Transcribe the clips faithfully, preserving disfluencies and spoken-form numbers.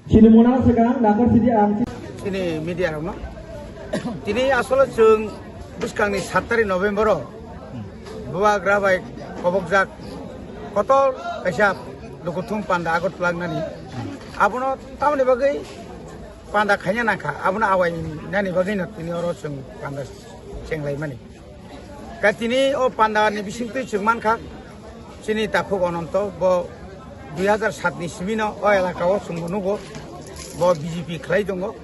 Chini mona swkang nakar sidi ang. Chini media rokno. Tini asole chwng bwskangni sat tarik November o bubagra bai kobokjak kotor kaisa lukuthum panda Agartala wngnani. Abono tamoni bagwi panda khaina nangkha, abono awai nani bagwino tini oro chwng panda chenglaimani. Khe tini o panda ni bisingtwi chwng mankha, chini takhuk Ononto bo dui hazar sat ni simi no o elaka o chwng bo nugo, bo B J P khlai tongo,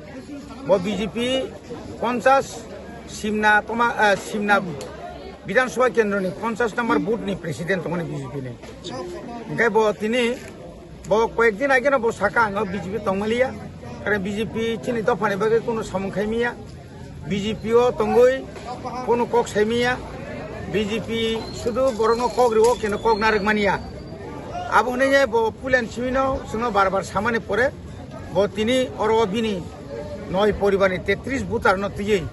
bo B J P ponchas Simna toma, eh, Simna Bidhan Sabha Kendro ni ponchas number booth ni president tongmani B J P ni. Hingkhe bo tini, bo koyek din age no bo saka ang o B J P tongmaliya, karon B J P chini dopha ni bagwi kunu samung khaimiya, B J P o tongwi kunu kok saimiya, B J P sudu borok no kok rio keno kok narwk maniya. Abo hwnwi bo puila ni simi no chwngno bar bar samani pore bo tini oro bini noi poribar ni tetris voter no twiwi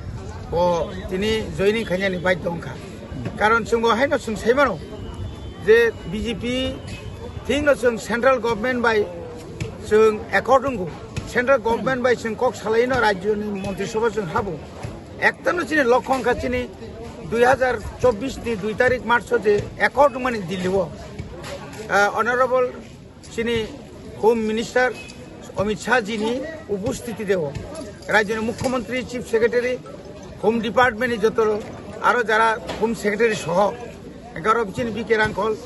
bo tini joining khainani baidhyo wngkha. Karon chwng bo haino chwng sai mano je B J P thing no chwng central government bai chwng accord wngo, central government bai chwng kok salaino rajyo ni montri sabha chwng habo. Ekta no chini lokho wngkha chini dui hazar chobbish ni dui tarik March o je accord wngmani Delhi o, ah, honorable chini Home Minister Amit Shah ji ni upostiti de o, rajyo ni Mukhyamantri, Chief Secretary, Home Department ni joto aro jara Home Secretary soho, egarok chini B K Rangkhol,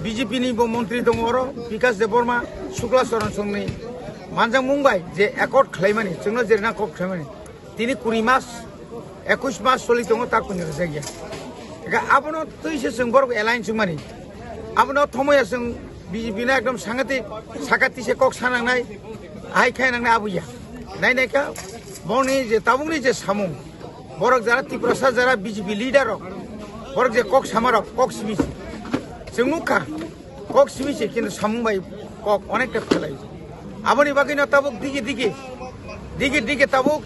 B J P ni bo montri tongo oro, Bikash Debbarma, Shukla Charan Songni manjakmung bai je accord khlaimani, chwngno jerna kok khlaimani. Tini kuri mas, ekush mas choli tongo, ta kuni rwjakya. Eka abono twi se chwng borok alliance wngmani. Abono thomoya chwng B J P no ekdom sangatik, sakati se kok sanangnai, ahai khai nangnai abo ya. Nai nai kha, boni je tabukni je samung, borok jara Tiprasa jara B J P leader rok, borok je kok sama rok, kok simi se. Chwng nukha, kok simi se, kintu samung bai kok onekta phelai. Aboni bagwi no tabuk digi digi, digi digi tabuk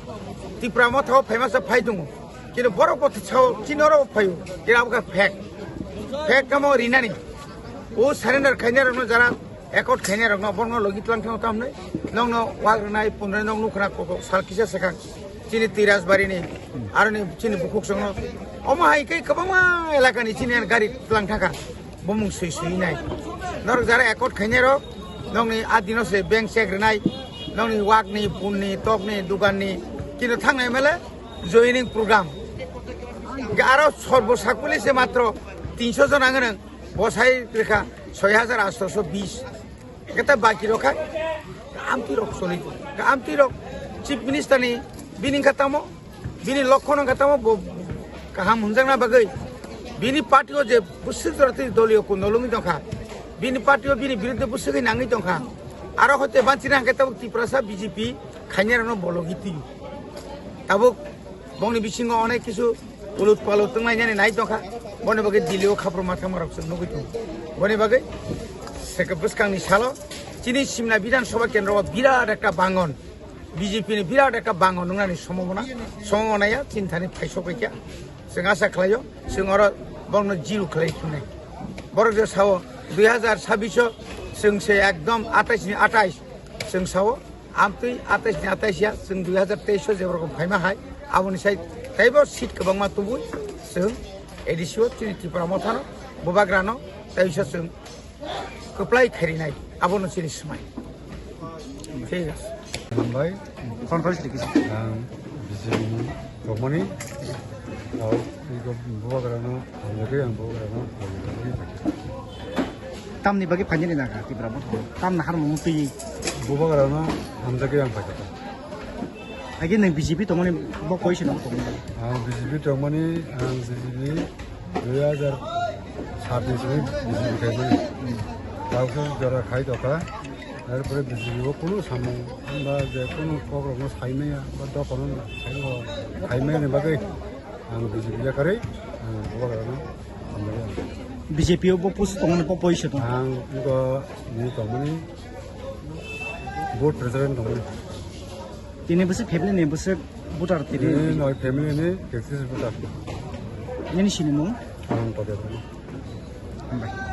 Tipra Motha o phaima sa phai tongo. Kintu borok bo sao chini oro phaio, kintu abo khe fake. Fake tamo rinani. O surrender khainai rokno jara accord khainai rokno borokno logi tlang thang tamnai. Nokno wak rwnai punrai nok nukra kok sal kisa swkang. Chini Tiras bari ni, aro ni chini bukhuk songno. Omo hai khe kwbangma elaka ni chini gari tlang thangkha. Bumung sui sui nai. Norok jara accord khainai rok, nokni adino se bank check rwnai, nokni wakni, punni, tokni, duganni, kino thangnai mele joining program. Aro sorbo sakuli se matro tinso jon ang rwng, bosai rwkha soi hajar atsho bis. Kata baki rokha, amtwi rok soli, amtwi rok Chief Minister ni bini kha tamo, bini lokhono kha tamo bo kaham hwnjakna bagwi bini party o je bwswk jora twi doliyo kun nolungwi tongkha, bini party o bini biruddhe bwswkwi nangwi tongkha, aro hoite banchina hwnkhe tabuk Tiprasa B J P khainai rokno bologwi twi tabuk bongni bisingo onek kisu ulut palut tonglainani nai tongkha, boni bagwi Delhi o khapru mathangma rok chwng nugwi tongo, boni bagwi seke bwskangni salo chini Simna Bidhan Sabha Kendro o birat ekta bangon. B J P ni birat ekta bango nungnani somobona, somobona ya chini thani phaisok bai kha. Chwng asa khlaio, chwng oro borokno zero khlai thungnai. Borok je sao dui hazar sabbish o chwng se ekdom atais ni atais chwng sao, amtwi atais ni atais ya chwng dui hazar teis o je borok phaima hai, aboni sai taibo seat kwbangma tubui chwng A D C o chini Tipra Mothano, Bubagrano, teisa chwng kwplai khairinai, abono chini swmai. Thik ase. Hambai. Phone call sidi kisi. Ang B J P ni tongmani. Ang iko bubagrano, hamjagwi ang bubagrano. Tamni bagwi phainani naga Tipra bo. Tamna harmung twi. Bubagrano, hamjagwi ang paikha. Agi nang B J P tongmani bo koi se nang tongmani. Ang B J P tongmani, ang B J P dui hazar sat ni simi B J P khaimani. Tausa jora khai tokha. Erpore B J P o kunu samung ba je kunu kok rokno saimaya ba dophano saimaya ni bagwi ang B J P yakarwi ang bubagrano hamjagwi ang. B J P o bo pusu tongmani bo koi se tong. Ang iko ni tongmani board president tongmani. Tini bwswk family ni bwswk voter tini. Tini noi family ni tetrish voter. Nini sinimung? Ang Kodebra. Hambai.